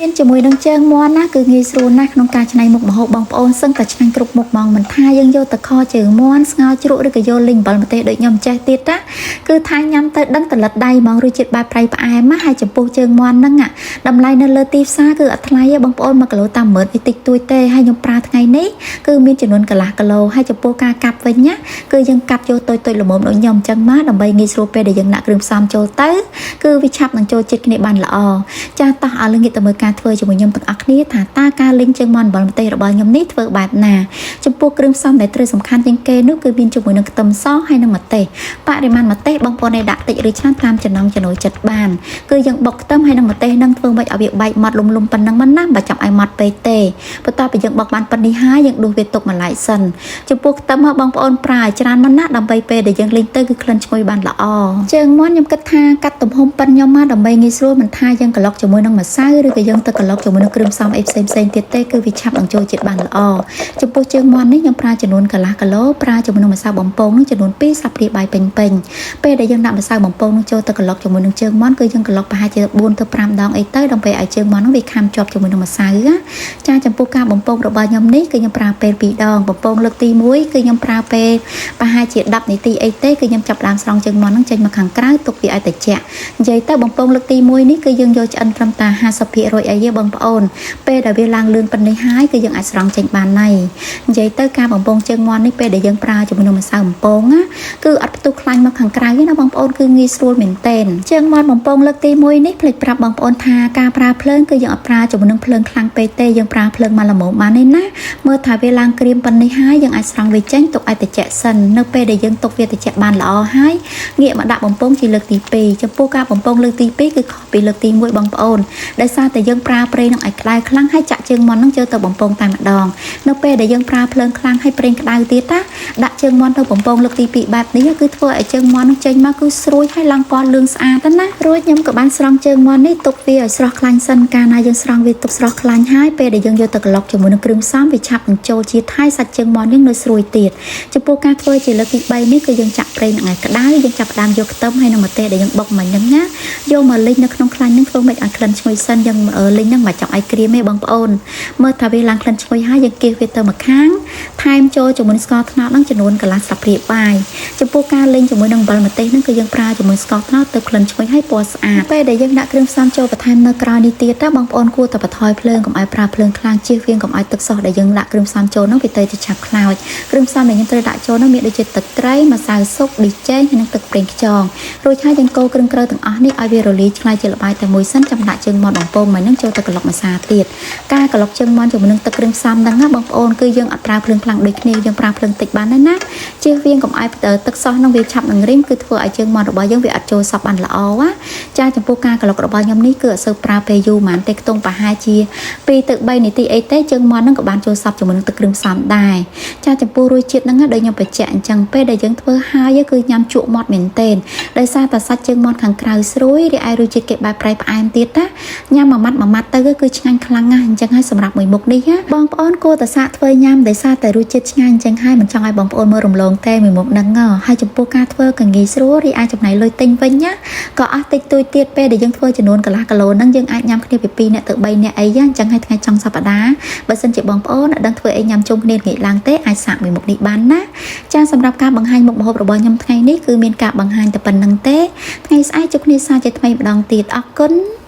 មានជាមួយនឹងជើងមាន់ណាគឺងាយស្រួលណាស់ក្នុងការច្នៃមុខម្ហូបបងប្អូនសឹងតែឆ្ងាញ់គ្រប់មុខហ្មងមិនថាយើងយកទៅខជើងមាន់ស្ងោរជ្រក់ឬក៏យកលីងអំបិលម្ទេសដូចខ្ញុំចេះទៀតណាគឺថាញ៉ាំទៅដឹងតលិតដៃហ្មងរសជាតិបែបប្រៃផ្អែមណាហើយចំពោះជើងមាន់ហ្នឹងតម្លៃនៅលើទីផ្សារគឺអត់ថ្លៃទេបងប្អូន1គីឡូតាម10000អីតិចតួចទេហើយខ្ញុំប្រើថ្ងៃនេះគឺមានចំនួនកន្លះគីឡូហើយចំពោះការកាប់វិញណាគឺយើងកាប់យកតូចៗល្មមដូចខ្ញុំអញ្ចឹងមកដើម្បីងាយស្រួលពេលដែលយើងដាក់គ្រឿងផ្សំចូលទៅគឺវាឆាប់នឹងចូលជាតិគ្នាបានល្អចាស់តោះឲ្យលងាកទៅមើលការធ្វើជាមួយខ្ញុំទាំងអស់គ្នាថាតើការលីងជើងមាន់អំបិលម្ទេសរបស់ខ្ញុំនេះធ្វើបែបណាចំពោះគ្រឿងផ្សំដែលត្រូវសំខាន់ជាងគេនោះគឺមានជាមួយនឹងខ្ទឹមសហើយនិងម្ទេសបរិមាណម្ទេសបងប្អូនឲ្យដាក់តិចឬច្រើនតាមចំណង់ចំណូលចិត្តបានគឺយើងបុកខ្ទឹមហើយនិងម្ទេសនឹងធ្វើម៉េចឲ្យវាបែកម៉ត់លុំលុំប៉ុណ្ណឹងមិនណាបើចាំឲ្យម៉ត់ពេកទេបន្ទាប់ពីយើងបុកបានប៉ុណ្នេះហើយយើងដួសវាទុកមួយឡែកសិនចំពោះខ្ទឹមហ៎បងប្អូនប្រើឲ្យច្រើនមិនណាដើម្បីពេលដែលយើងលីងទៅគឺក្លិនឈ្ងុយបានល្អជើងមាន់ខ្ញុំគិតថាកាត់ទំហំប៉ុនខ្ញុំមកដើម្បីងាយស្រួលមិនថាយើងក្លុកជាមួយនឹងម្សៅឬក៏យើងទៅក្លុកជាមួយនឹងគ្រឿងផ្សំអីផ្សេងផ្សេងទៀតទេគឺវាឆាប់នឹងចូលជាតិបានល្អចំពោះជើងមាន់នេះខ្ញុំប្រើចំនួនកន្លះគីឡូប្រើជាមួយនឹងម្សៅបំពងនឹងចំនួន2ស្លាបព្រាបាយពេញពេញពេលដែលយើងដាក់ម្សៅបំពងនឹងចូលទៅក្លុកជាមួយនឹងជើងមាន់គឺយើងក្លុកប្រហែលជា4ទៅ5ដងអីទៅដើម្បីឲ្យជើងមាន់នឹងវាខាំជាប់ជាមួយនឹងម្សៅណាចាចំពោះការបំពងរបស់ខ្ញុំនេះគឺខ្ញុំប្រើពេល2ដងបំពងលើកទី1គឺខ្ញុំប្រើពេលប្រហែលជា10នាទីអីទេគឺខ្ញុំចាប់ផ្ដើមស្រង់ជើងមាន់នឹងចេញមកខាងក្រៅទុកវាឲ្យត្រជាក់និយាយទៅបំពងលើកទី1នេះគឺយើងយកឆ្អិនត្រឹមតែ50%អីទេបងប្អូនពេលដែលវាឡើងលឿនប៉ុណ្នេះហើយគឺយើងអាចស្រង់ចេញបានហើយនិយាយទៅការបំពងជើងមាន់នេះពេលដែលយើងប្រើជាមួយនឹងម្សៅបំពងណាគឺអត់ផ្ទុះខ្លាញ់មកខាងក្រៅទេណាបងប្អូនគឺងាយស្រួលមែនទែនជើងមាន់បំពងលើកទី1នេះភ្លេចប្រាប់បងប្អូនថាការប្រើភ្លើងគឺយើងអត់ប្រើជាមួយនឹងភ្លើងខ្លាំងពេកទេយើងប្រើភ្លើងមកល្មមបានទេណាមើលថាវាឡើងក្រៀមប៉ុណ្នេះហើយយើងអាចស្រង់វាចេញទុកឲ្យត្រជាក់សិននៅពេលដែលយើងទុកវាត្រជាក់បានល្អហើយងាកមកដាក់បំពងជាលើកទី2ចំពោះការបំពងលើកទី2គឺខុសពីលើកទី1បងប្អូនដោយសារតែយើងប្រើប្រេងនឹងឲ្យក្តៅខ្លាំងហើយចាក់ជើងមាន់នឹងចូលទៅបំពងតែម្ដងនៅពេលដែលយើងប្រើភ្លើងខ្លាំងហើយប្រេងក្តៅទៀតណាដាក់ជើងមាន់ទៅបំពងលើកទី2បែបនេះគឺធ្វើឲ្យជើងមាន់នឹងចេញមកគឺស្រួយហើយឡើងពណ៌លឿងស្អាតណារួចខ្ញុំក៏បានស្រង់ជើងមាន់នេះទុកវាឲ្យស្រស់ខ្លាញ់សិនកាលណាយើងស្រង់វាទុកស្រស់ខ្លាញ់ហើយពេលដែលយើងយកទៅក្លុកជាមួយនឹងគ្រឿងផ្សំវាឆាប់នឹងចូលជាតិហើយសាច់ជើងមាន់យើងនៅស្រួយទៀតចំពោះការធ្វើជាលើកទី3នេះគឺយើងចាក់ប្រេងនឹងឲ្យក្តៅយើងចាប់ផ្ដើមយកខ្ទឹមហើយនឹងម្ទេសដែលយើងបុកមកហ្នឹងណាយកមកលីងនៅក្នុងខ្លាញ់ហ្នឹងធ្វើម៉េចឲ្យក្លិនឈ្ងុយសិនយើងលីងហ្នឹងមិនចង់ឲ្យក្រៀមទេបងប្អូនមើលថាវាឡើងក្លិនឈ្ងុយហើយយើងគៀសវាទៅម្ខាងថែមចូលជាមួយស្ករត្នោតហ្នឹងចំនួនកន្លះស្លាបព្រាបាយចំពោះការលីងជាមួយនឹងអំបិលម្ទេសហ្នឹងគឺយើងប្រើជាមួយស្ករត្នោតទៅក្លិនឈ្ងុយហើយពណ៌ស្អាតពេលដែលយើងដាក់គ្រឿងផ្សំចូលបន្ថែមនៅក្រោយនេះទៀតតើបងប្អូនគួរតែបន្ថយភ្លើងកុំឲ្យប្រើភ្លើងខ្លាំងជៀសវាងកុំឲ្យទឹកសោះដែលយើងដាក់គ្រឿងផ្សំចូលហ្នឹងវាទៅជាឆាប់ខ្លោចគ្រឿងផ្សំដែលយើងត្រូវដាក់ចូលហ្នឹងមានដូចជាទឹកត្រីម្សៅស៊ុបប៊ីចេងហើយនិងទឹកប្រេងខ្យងរួចហើយយើងកូរគ្រឿងក្រៅទាំងអស់នេះឲ្យវារលាយឆ្លាយជាល្បាយតែមួយសិនចាំដាក់ជើងមាន់បំពងមកហ្នឹងចូលទៅក្លុកម្សៅទៀតការក្លុកជើងមាន់ជាមួយនឹងទឹកគ្រឿងផ្សំហ្នឹងណាបងប្អូនគឺយើងអត់ប្រើភ្លើងខ្លាំងដូចគ្នាយើងប្រើភ្លើងតិចបានទេណាជៀសវាងកុំឲ្យទឹកសោះហ្នឹងវាឆាប់នឹងរីមគឺធ្វើឲ្យជើងមាន់របស់យើងវាអត់ចូលសព្វបានល្អណាចាចំពោះការក្លុករបស់ខ្ញុំនេះគឺអត់សូវប្រើពេលយូរហ្មងទេខ្ទង់ប្រហែលជា2ទៅ3នាទីអីទេជើងមាន់ហ្នឹងក៏បានចូលសព្វជាមួយនឹងទឹកគ្រឿងផ្សំដែរចាចំពោះរសជាតិហ្នឹងដូចខ្ញុំបញ្ជាក់អញ្ចឹងពេលដែលយើងធ្វើហើយគឺញ៉ាំជក់មាត់មែនទែនដោយសារតែសាច់ជើងមាន់ខាងក្រៅស្រួយរីឯរសជាតិគេបែបប្រៃផ្អែមទៀតណាញ៉ាំមួយម៉ាត់មួយម៉ាត់ទៅគឺឆ្ងាញ់ខ្លាំងណាស់អញ្ចឹងហើយសម្រាប់មួយមុខនេះបងប្អូនគួរតែសាកធ្វើញ៉ាំដោយសារតែរសជាតិឆ្ងាញ់អញ្ចឹងហើយមិនចង់ឲ្យបងប្អូនមើលរំលងទេមួយមុខហ្នឹងហើយចំពោះការធ្វើក៏ងាយស្រួលរីឯចំណាយលុយទិញវិញណាក៏អស់តិចតួចទៀតពេលដែលយើងធ្វើចំនួនកន្លះគីឡូហ្នឹងយើងអាចញ៉ាំគ្នាពី2នាក់ទៅ3នាក់អីអញ្ចឹងហើយថ្ងៃចុងសប្តាហ៍បើសិនជាបងប្អូនអត់ដឹងធ្វើអីញ៉ាំជុំគ្នាងាកឡើងទេអាចសាកមួយមុខនេះបានណាចាសម្រាប់ការបង្ហាញមុខម្ហូបរបស់ខ្ញុំថ្ងៃនេះគឺមានការបង្ហាញតែប៉ុណ្្នឹងទេថ្ងៃស្អែកជួបគ្នាសាជាថ្មីម្ដងទៀតអរគុណ។